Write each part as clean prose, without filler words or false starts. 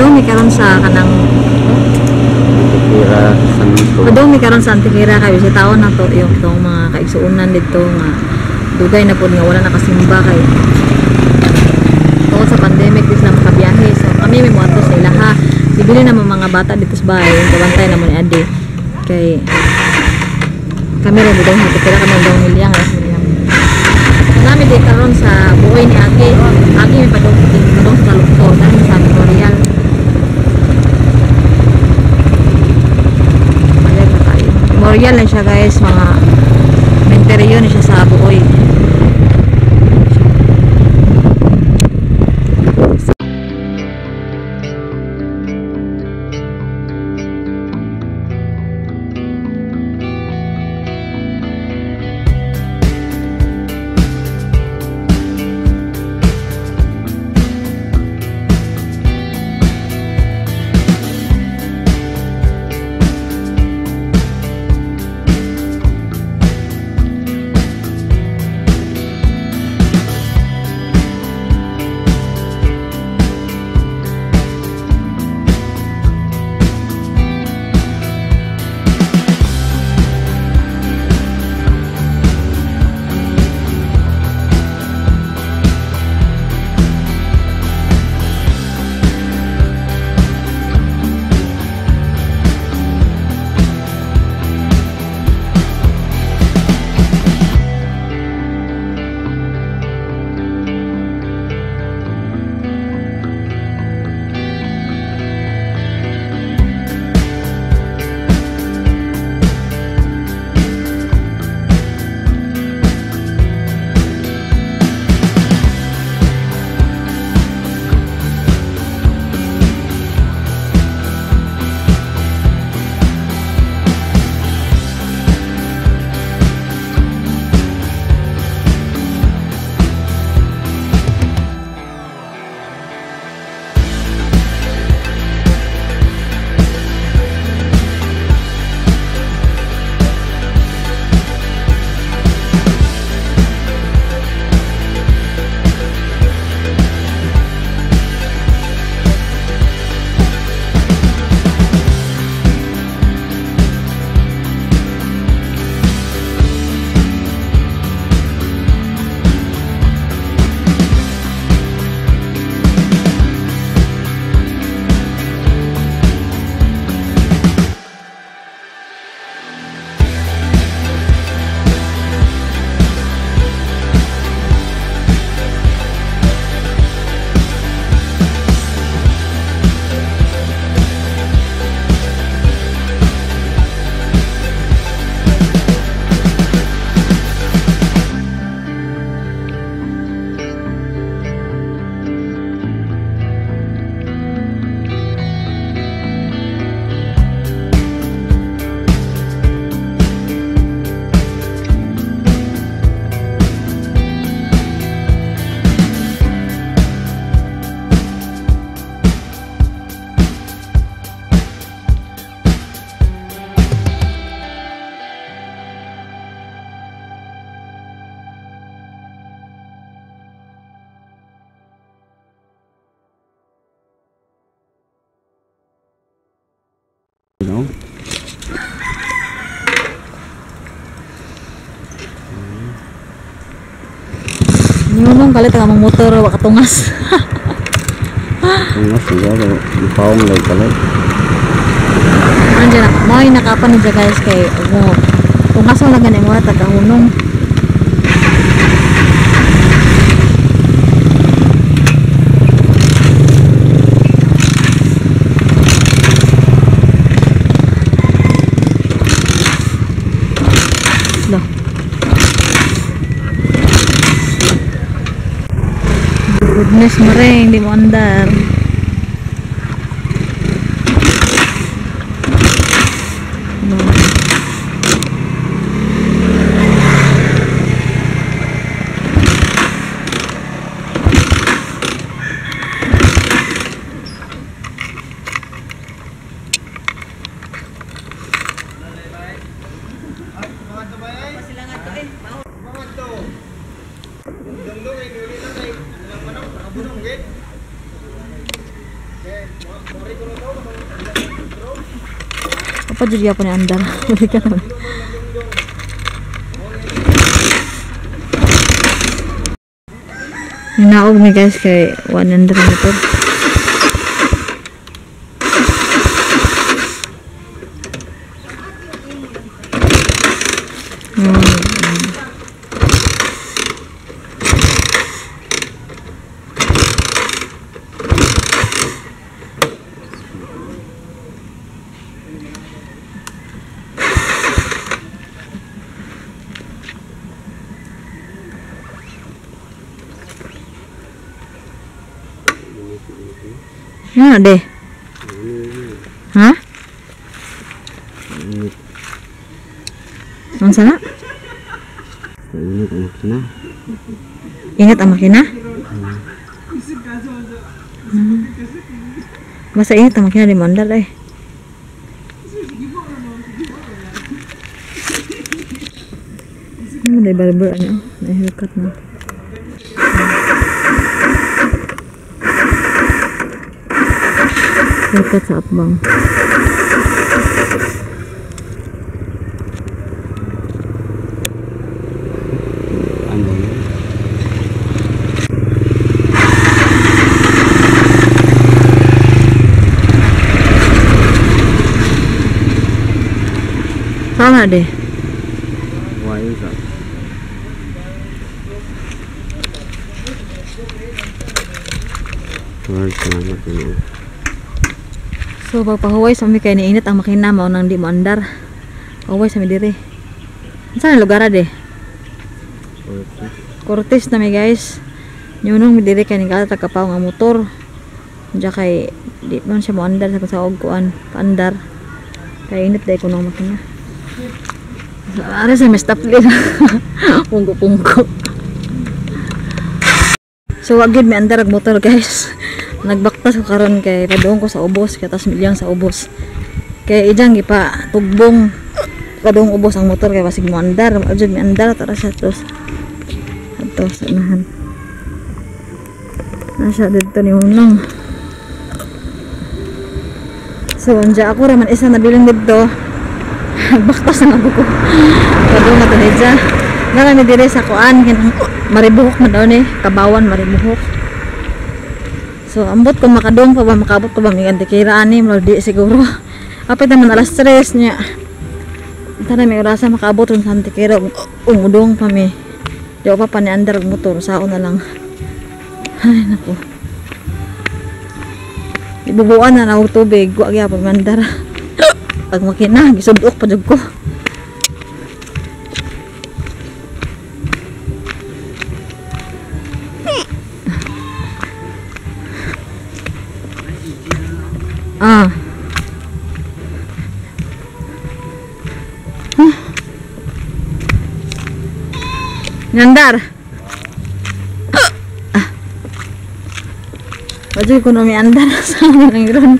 Padong mi karon sa kanang Antikira Santo. Padong mi karon sa Antikira kay sa taon na to yung tong mga kaigsuonan didto nga dugay na pud nga wala nakasimba kay tungod sa pandemic di sila makabiyahe. So kami may moadto sa ilaha. Bibili na mga bata dito sa bahay, kabantay na mo ni Ade. Kay kami ra dito nakatira kami daw milyang alas milyang. So, nami di karon sa buoy ni Agi. Agi may padong padong sa Talukto dahil sa Memorial. Ayan na tayo. Memorial lang siya guys, mga menteryo ni siya sa buoy. No? Niunong kalit ang among motor wa katungas. Tungas siguro, ipaong lang kalit. Andiyan na, moy nakapan niya guys kay mo. Tungas lang gani mo taga hunong. Goodness mo rin, hindi mo andar. No. Apa jud gyapon ni andar. Uli ka naman. Naog mi guys kay 100 motor. Ano de? Ha? Ang sana? Init ang makina. Init ang makina? Basta init ang makina di mandal eh. Ano na barber ano? Na haircut na. Haircut sa atbang. Sama deh. Why is that? So pagpahuway sa mi kay niinit ang makina mao nang di mo andar. Pahuway sa mi diri. Unsa na lugar de? Cortes. Cortes na mi guys. Nyunong mi diri kay nigata kapaw nga motor. Diya kay di man siya mo andar sa og kuan, paandar. Kay init dai kuno ang makina. Are sa may stop din. Pungko-pungko. So wag gyud mi andar og motor guys. Nagbaktas ko karon kay padung ko sa ubos kay tas milyang sa ubos. Kay ijang gipa tugbong padung ubos ang motor kay basig mo andar, wa jud mi andar tara siya tos. Adto sa unahan. Nasa didto ni Hunong. So anja ako ra man isa nabiling didto. Nagbaktas na ako ko. Padung na to didya. Nara mi dire sa kuan kanang Maribuhok man daw ni, Kabawan Maribuhok. So ambot kung makadong pa ba, makabot pa ba may antikira ani, murag di siguro. Apit naman alas 3 niya. Tara may orasa makaabot ron sa antikira, umudong pa mi. Di pa pa ni andar og motor, sao na lang. Ay nako. Ibubuan na og tubig, wa gyapon mandar. Pag makina, gisudok pa jud ko. Ah. Huh. Nandar. Ah. Wajib ko na may andar sa mga ron.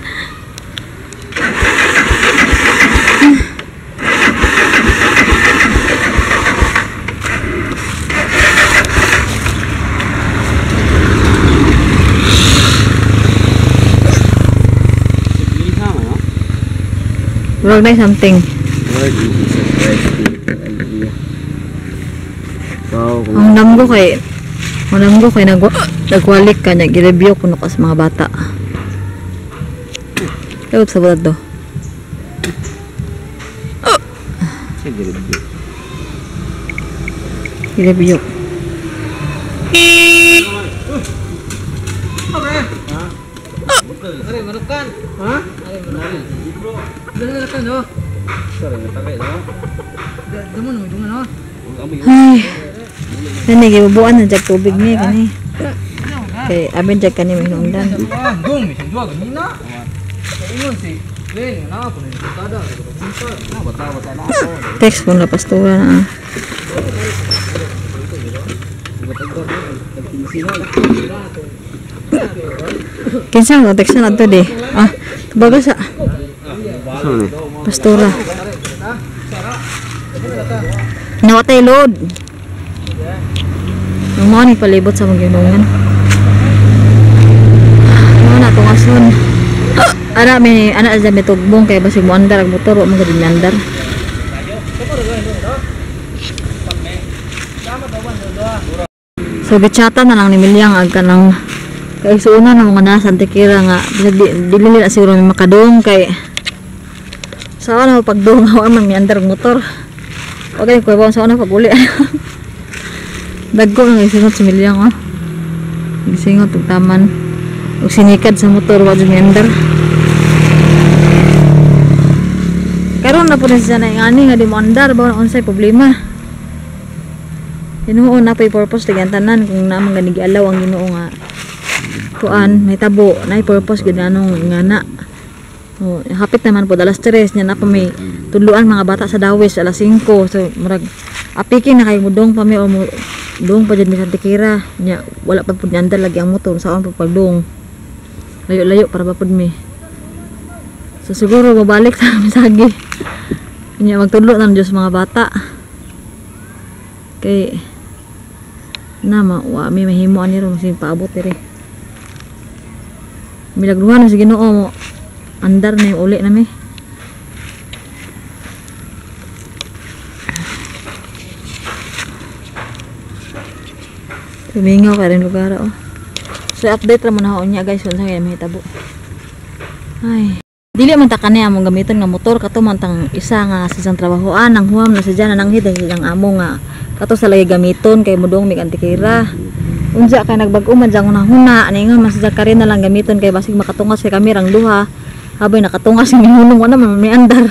Work na something. Ang namgo kay nagwalik ka niya, gi-review kuno ko sa mga bata. Kaya sa bulat do. Gi-review. Ay, kani gibubuan na jag tubig ni kani. Kay abin jag kani may hinungdan. Text ko na pastora na. Kinsa ang text na adto di? Ah, tubaga sa pastora. Nawatay load. Ang mga ni palibot sa mga ginungan. Ano na itong ason. Ana may ana sa may tugbong kay basig mo andar ang motor wa man gud andar. So gitsata na lang ni Milyang ag kanang kaigsuonan ng mga nasa Antequera nga dili na siguro may makadung kay sa ano pagdung wa man mi andar ang motor. Okay, kuya ba sa ano pag uli. Dagko nang isingot si Milyang oh. Gisingot og taman og sinikad sa motor wa jud mi andar. Karon na po na siya na ingani nga di mo andar ba unsay problema. Hinuon na pay purpose lagi ang tanan kung naman gani gialaw ang Ginoo nga kuan may tabo na purpose gid anong ingana. Oh, hapit naman po alas 3 nya na pa may tudloan mga bata sa Dawis alas 5. So murag apikin na kay mudong pa mi o dong pa jud mi sa Antequera nya wala pa pud andar lagi ang motor saon pa pagdong. Layo-layo para pa pud mi. So siguro babalik sa misagi. Nya magtudlo na ng Diyos mga bata. Kay na ma wa mi mahimo ani ron sin paabot diri. Milagruhan sa Ginoo mo. Andar na yung uli nami. Tumingaw ka rin lugar oh. So update ra man ako niya guys unsa kay mahitabo. Ay, dili man ta kani among gamiton nga motor kato man tang isa nga sa isang trabahoan ang huwam na sadya na nanghid ang ilang amo nga kato sa lagi gamiton kay mudong mig Antequera. Unsa kay nagbag-o man jang hunahuna ani nga mas kare na lang gamiton kay basig makatungas kay kami rang duha. Habay nakatungas ang hunong wala man may andar.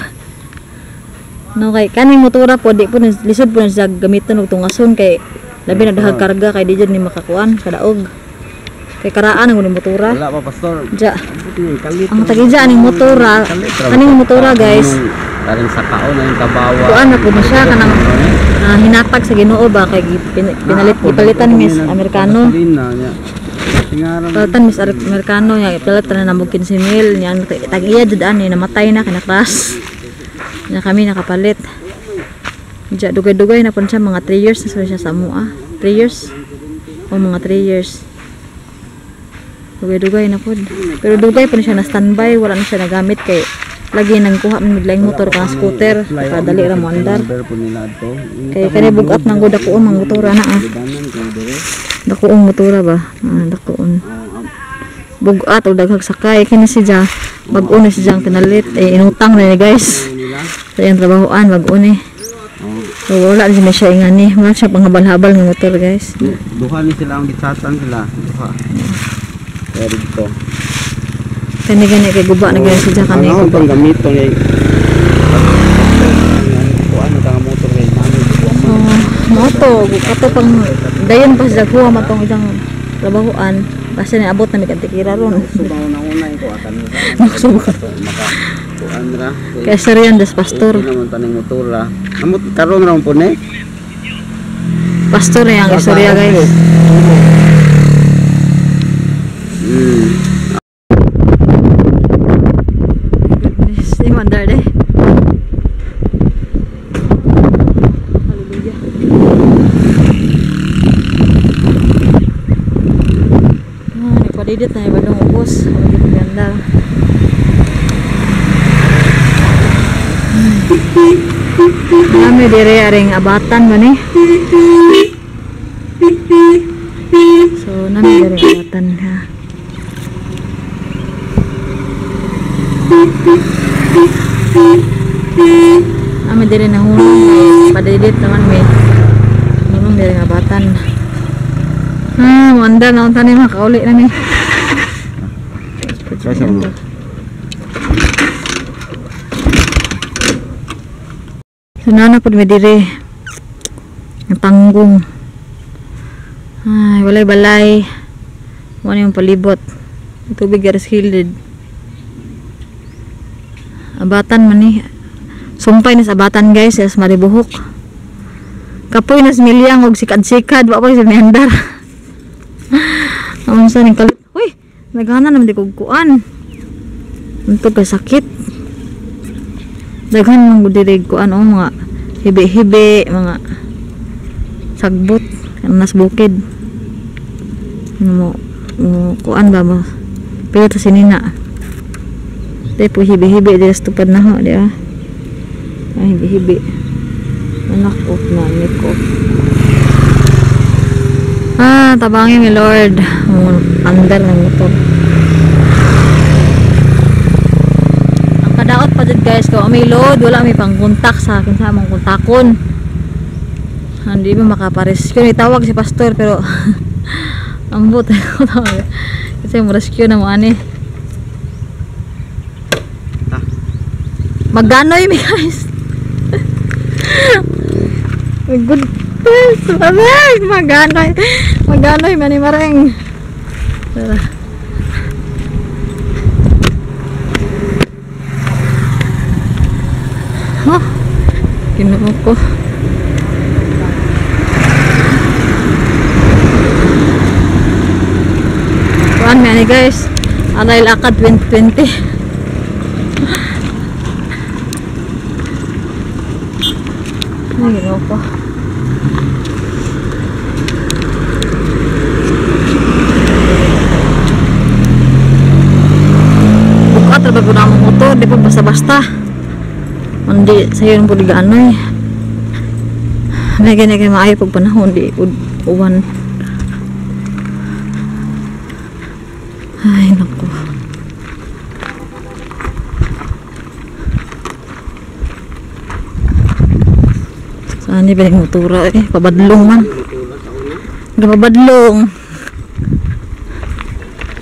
No kay kaning motora po di po lisod po na siya gamiton og tungason kay labi na dahag karga kay di jud ni makakuan kadaog. Kay karaan ang uning motora. Wala pa pastor. Ja. Ang tagija aning motora, kaning motora guys. Karing sa kaon ang kabawa. Kuan na po na siya kanang hinatag sa Ginoo ba kay pinalit gipalitan Miss Amerikano. Palitan Miss Amerikano nya palitan na nabog 15 mil nya tag-iya jud ani namatay na kinakras. Nya kami nakapalit. Ja dugay-dugay na pud siya mga 3 years na siya sa amoa. 3 years o mga 3 years. Dugay-dugay na pud. Pero dugay pa na siya na standby, wala na siya nagamit kay lagi nang kuha man miglaing motor ka scooter kadali ra mo andar. Kay kani bugat nang gud dakuon mang motora na ah. Dakuong motora ba? Ah, dakuon. Bugat og daghang sakay kini si Ja. Bag-o na si Jang pinalit eh, inutang na ni guys. Sa iyang trabahoan bag-o ni. So wala na siya ingani, wala siya panghabal-habal ng motor guys. Duha ni sila ang gitsatan sila, duha. Pero dito. Kani gani kay guba na guys si Ja kani. Ano ang gamiton ni kuan ang motor kay mami. Moto kato pang dayon pa siya kuha matong isang trabahoan basta ni abot na mig Antequera ron. Subaw na unay ko atan. Naksubaw. Maka kuan ra. Kay Serian des pastor. Hindi naman taning motor ra. Amot karon ra po ni. Pastor ni ang istorya guys. Goodness, ni mandar de. Hallelujah. Ah, nagpadidit na iba dong ubos. Wala ganda. Kami dire aring abatan man eh. So, nami dire abatan ha. Nami dire nahunong padidit naman may nahunong dire abatan. Ah, wanda na unta ni makauli na ni. So, nana po may dire ang tanggong. Ay, walay balay. Wala yung palibot. Tubig garis hilded. Abatan man ni. Sumpay na sa abatan guys, as maribuhok. Kapoy na sa milyang og sikad-sikad, wa pa si miandar. Unsa ning kalit? Uy, naghana naman di kog kuan. Unto kay sakit. Daghan man gud diri kuan oh, mga hibi-hibi, mga sagbot nas bukid. Mo kuan ba mo? Pero ta sinina. Di po hibi-hibi diri sa tupad na ho, di ba? Ay, hibi-hibi. Anak off na, mic off. Ah, tabangin mi Lord. Andar ng motor. Ang kadaot pa dyan guys, kung may load, wala may pangkontak sa akin sa among kontakon. Hindi ba makaparescue. May tawag si pastor pero ambot. Kasi mo rescue na mo ani. Maganoy mi guys. My goodness, mareng, maganoy. Maganoy mani mareng. Tara. Huh? Ginoo ko. Kuan man guys. Aray lakad 2020. Ay, ginoo ko. Buka talaga ko na ang motor, di pa basta-basta. Hindi, sa'yo po di gaanoy. May ganyan kayo maayo pag panahon, di uwan. Ay, naku. Saan ni ba yung motora eh? Pabadlong man. Pabadlong.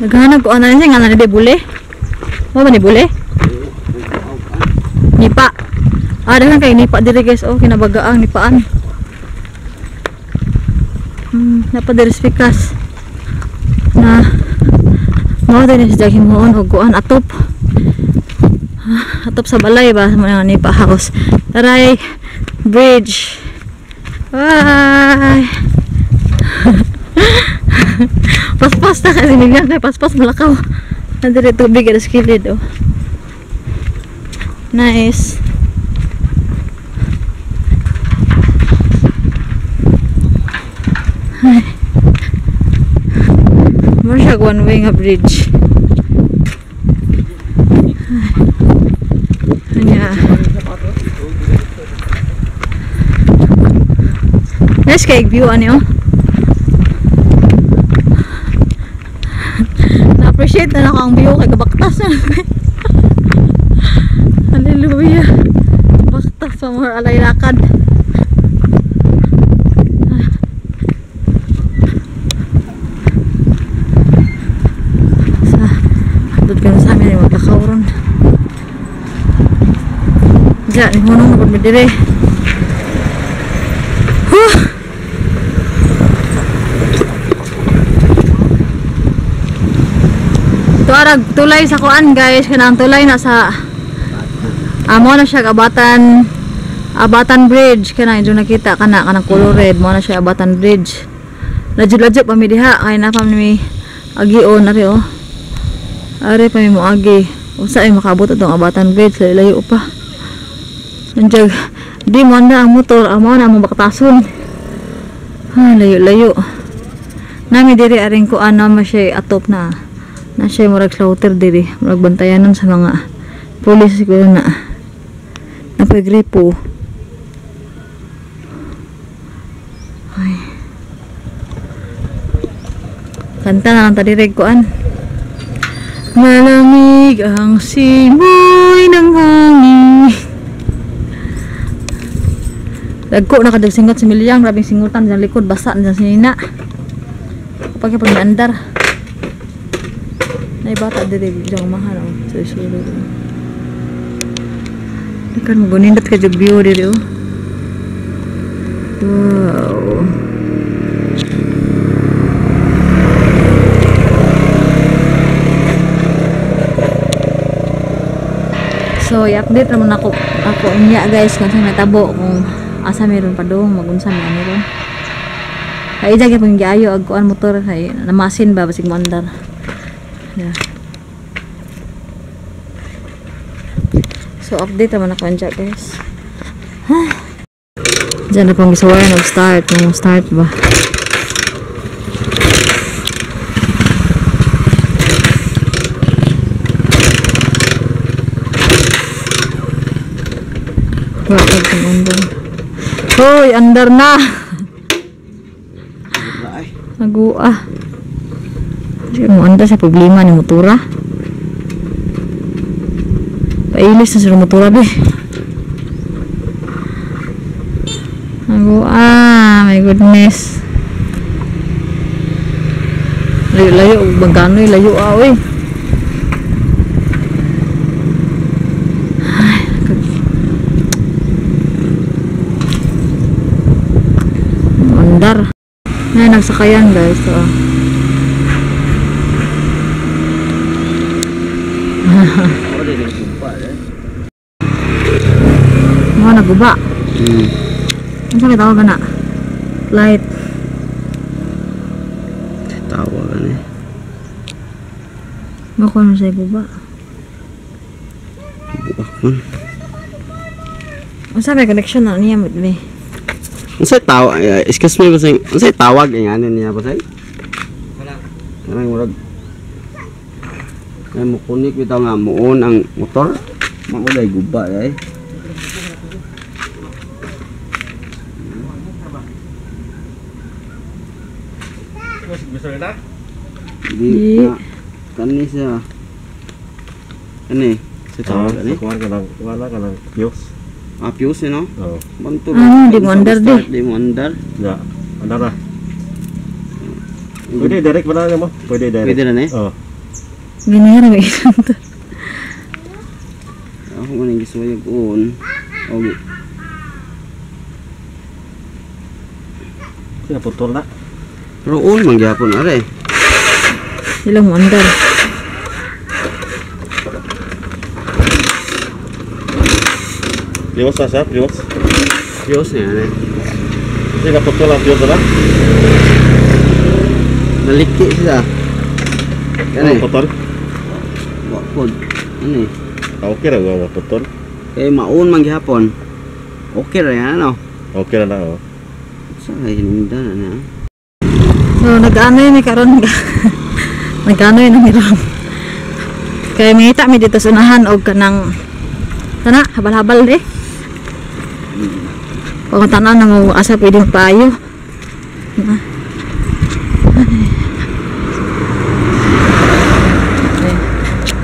Naghanap ko, ano siya nga na ni bule? Mo ba ni bule? Nipa. Ah, daghan kay nipa diri guys. Oh, kinabagaang nipaan. Napa diri spikas. Na mao din siya himuon og kuan atop. Atop sa balay ba mga nipa house. Taray bridge. Bye. Paspas na kasi bigyan kay paspas malakaw. Nandiri tubig sa kilid oh. Nice. Ay. Mura siya one way nga bridge. Ay. Anya. Nice kay view ani oh. Na-appreciate na lang ang view kay kabaktas na. Hallelujah. Baktas pa more alay lakad. Sa doon ka na sa amin maglakaw ron. Diyan, hunong na pud mi dire. Huh! Tuarag tulay sa kuan guys, kanang tulay na sa amo na siya Abatan Bridge kanang inyo nakita kana kanang color red mo na siya Abatan Bridge. Ladyo-ladyo pa mi diha kay na pa mi agion ari oh. Ari pa mi moagi. Unsa ay makaabot atong Abatan Bridge, layo pa. Anjag di mo na ang motor, amo na among baktason. Ha, layo-layo. Nami diri aring kuan na ma siya atop na. Na siya murag slaughter diri, murag bantayanon sa mga pulis siguro na. Napagripo. Ay. Kanta na lang ta diri kuan. Malamig ang simoy ng hangin. Dagko na kadag singot si Milyang, grabing singutan sa likod, basa na sa sinina. Kapag pag naandar. Ay bata diri biglang mahal oh. Sorry. Kan mo gunindot ka jud view diri oh. Wow. So, i-update naman ako unya guys kung sa natabo kung asa meron pa dong magunsa mi ani ron. Kay ija gyud giayo ag kuan motor kay namasin ba basig moandar. Yeah. So update naman ako dyan guys. Huh? Diyan na pong gisuwayan nag-start. Nung start ba? Wala kang andar. Hoy, andar na. Nagua. Di mo andar sa problema ni motora. Pailis na sa motora be. Nagua, my goodness. Layo, magkano layo ah, oy. Andar. Ngayon, nagsakayan guys. So, mga naguba. Ano sa tawag na? Light. Tawag ano eh. Baka ano sa guba? Buak man. Ano sa may connection na niya with me? Unsay tawag? Excuse me, basay. Unsay tawag ang ano niya basay? Wala. Kanang murag. Ay mo kunik bitaw nga muon ang motor. Mao day guba ay. Di. Kani siya. Kani sa tawag ani? Kuan ka lang, wala ka lang fuse. Ah, fuse no? Oo. Banto. Ah, di mo andar di. Di mo andar. Ya, andar na. Pwede direct ba na mo? Pwede direct. Pwede na ni? Oo. Ganyan ra may andar. Ako man ang gisuway og on. Og Sina putol na. Pero on man gyapon are. Ilang mo andar. Fuse na siya, fuse. Fuse niya ani. Sina putol ang fuse na. Naliki siya. Kani. Putol. Wa pod. Ani. Okay ra wa putol. Kay maon man gihapon. Okay ra yan ano. Okay ra na oh. Sa hinungdan na niya. So nag-ano yun karon. Nag-ano yun ang ron. Kay mangita mi dito sa unahan og kanang tana habal-habal de. Kung tanan na mo asa pwedeng paayo.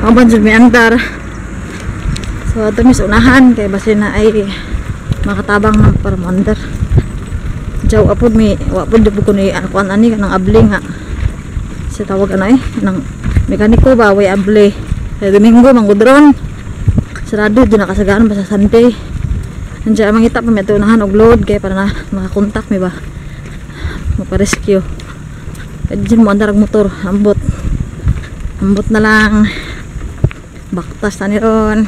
Ang banjud may andar. So ato mi sa unahan kay basin na ay makatabang ng para moandar. Jaw apod mi wa pud ko ni kuan ani kanang abli nga. Sa tawag ano eh nang mekaniko ba way abli. Kay Domingo manggudron. Sarado di nakasagaan basta Sunday. Andiyan mangita pa mi ato unahan og load kay para na makakontak mi ba. Mapa-rescue. Pwede dyan mo andar ang motor, ambot. Ambot na lang. Baktas na ni ron.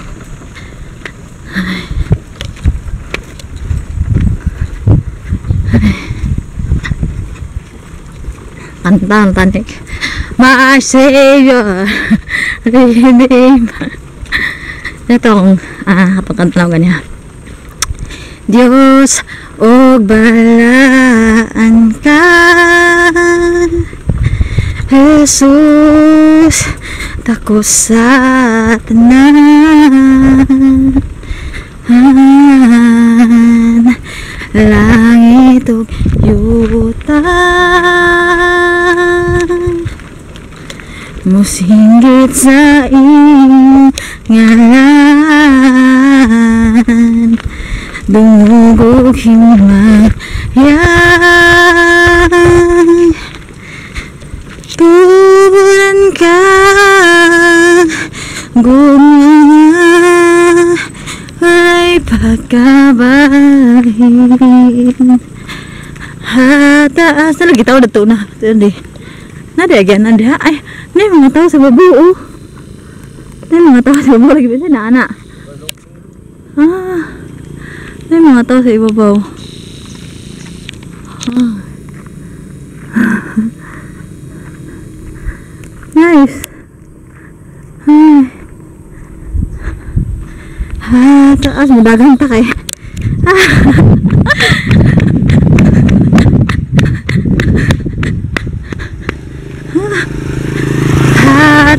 Kanta ang tanik. My Savior, Redeemer. Itong, kapag kanta na ganyan. Diyos, og balaan ka. Jesus, dako sa tanan. Langit ug yuta musinggit sa iyong ngalan. Dungog ug himaya, tuburan ka gumanga ay pagkabalhin. Hataas talaga tao dito na. Hindi. Nadi agyan nadi. Ay, may mga tao sa babo oh. May mga tao sa babo lagi bisa na ana. Ah. May mga tao sa ibabaw. Ah. Nice. Ay. Ah, taas mudagan ta kay.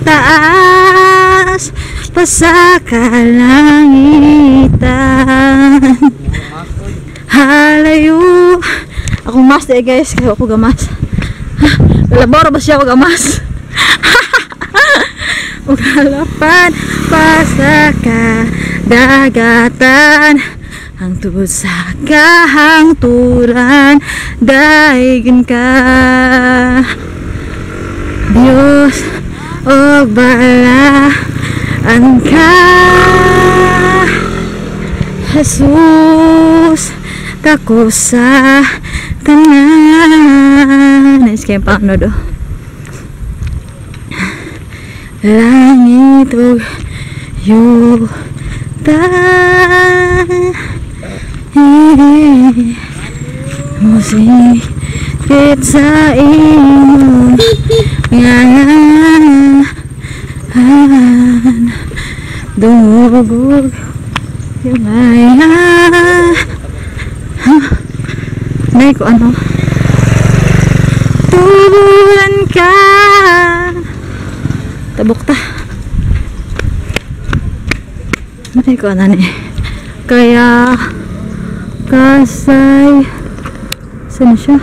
Taas pa sa kalangitan, Mas eh guys, kaya ako gamas. Labor ba siya ako gamas? Ugalapan pa sa kadagatan, hangtod sa kahangturan, daigin ka Diyos og balaan ka, Jesus dako sa tanan. Nice kayo panganood oh. Langit ug yuta, musikit sa imong ngalan, dungog ug himaya. Nay ko ano, tubulan ka. Tabok ta. Nay ko ano ni. Kaya kasay, saan siya?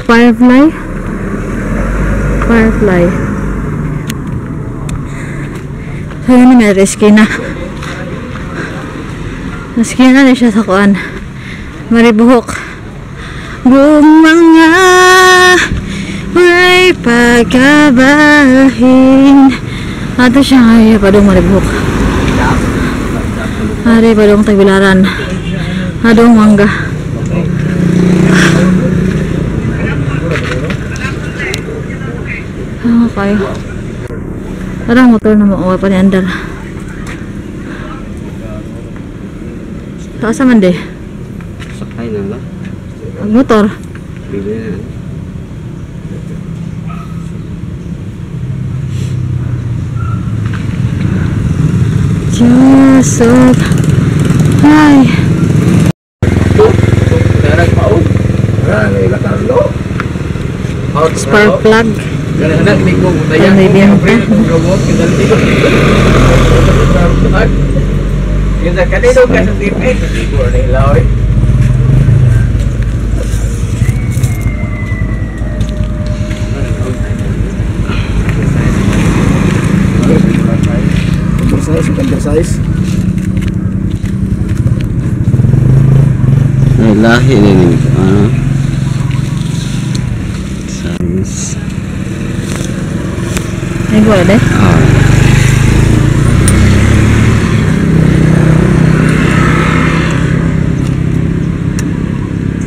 Firefly? Firefly. Sabi ni may eskina. Eskina na siya sa kuan. Maribuhok. Bumanga may pagkabahin. Ato siya ay padung Maribuhok. Ari padung Tagbilaran. Adong mangga. Ah, kayo. Parang motor na mo pa ni andar. Taas man de. Sakay na lang. Ang motor. Bili na. Diyos, ay. Spark plug. Size. Ay, lahi na nito. Ano? Size. Ay, wala eh. Ah.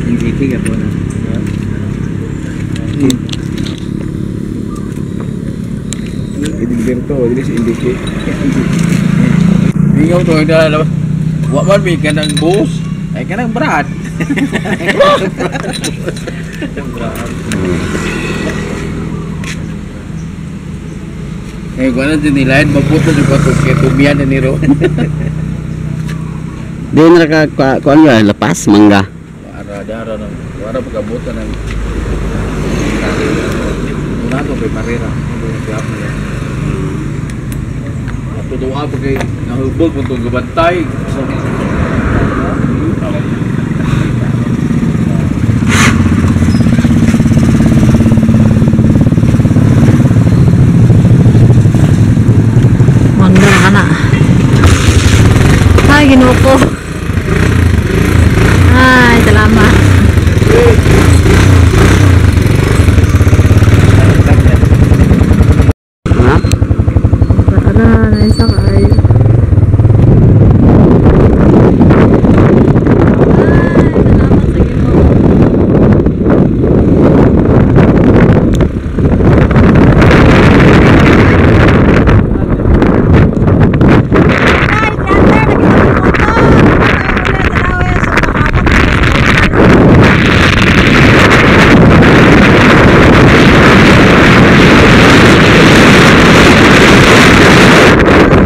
NGK ka po na. Edilberto, dili si NGK. Bingaw to na wa man mi kanang bus ay kanang brad. Eh kuan din nila maputo jud ko kay tumian na niro. Di na ka kuan ba lapas mangga. Ara dara nang wara pagkabutan ng una ko kay Marera. Tutuwa pa kay nahubog mo itong gabantay. Mangga ka na. Ay, Ginoo ko. Ay, salamat. Ha? Para, naisa kayo. Ay, salamat sa Ginoo. Ay, brother, nagkita mo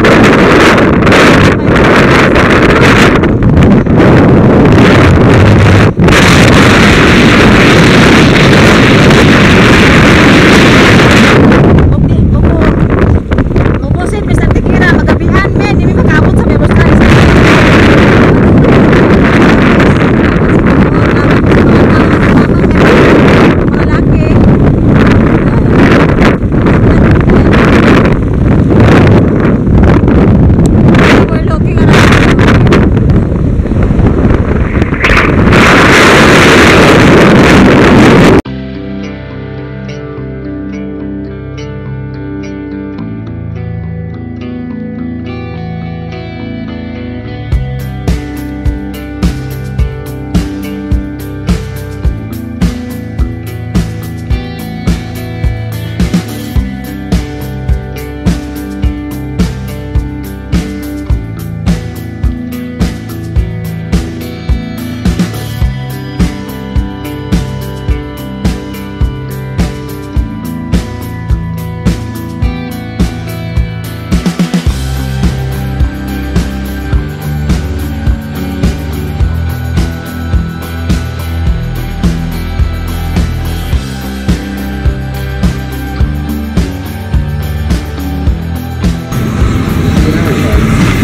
to.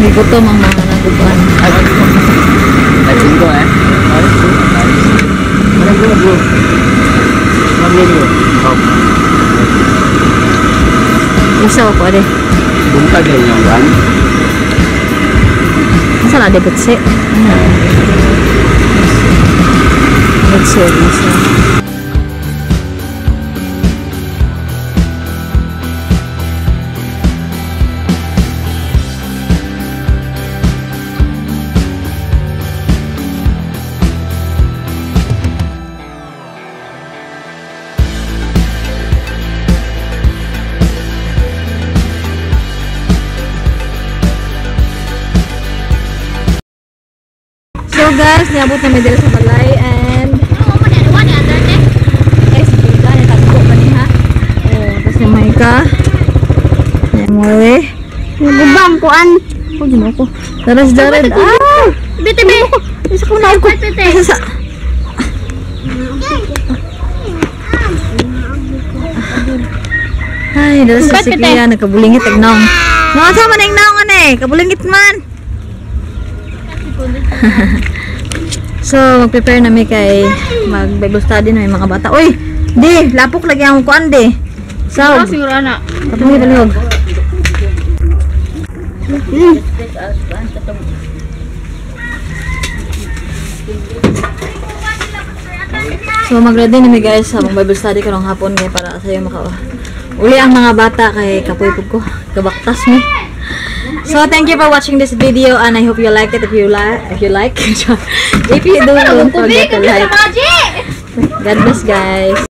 Gigutom ang mga naguban. Ay, singko eh. Parang go, go. Go, go. Isa ko ade. Buntag yan yung gan. Asa na de butse? Butse isa. So guys, niabot na mi diri sa balay and guys, Giga, nitagpo pa niya. Oh, tapos si Maika. Ni More. Nagubang kuan. Oh, ginawa ko. Tara si Jared. Ah! Bete be. Isa ko na ako. Isa sa... Ay, dala sa si Kuya, nagkabulingit ang naong. Mga sama na yung naong ano eh, kabulingit man. So, mag-prepare na mi kay mag-Bible study na may mga bata. Uy, di, lapok lagi ang kuan di. So, Siguro ana. palihog, palihog. So mag-ready na mi guys sa Bible study karong hapon kay para sayo maka uli ang mga bata kay kapoy pud ko, kabaktas mi. So thank you for watching this video and I hope you like it. If you like, if you do, don't forget to like. God bless, guys.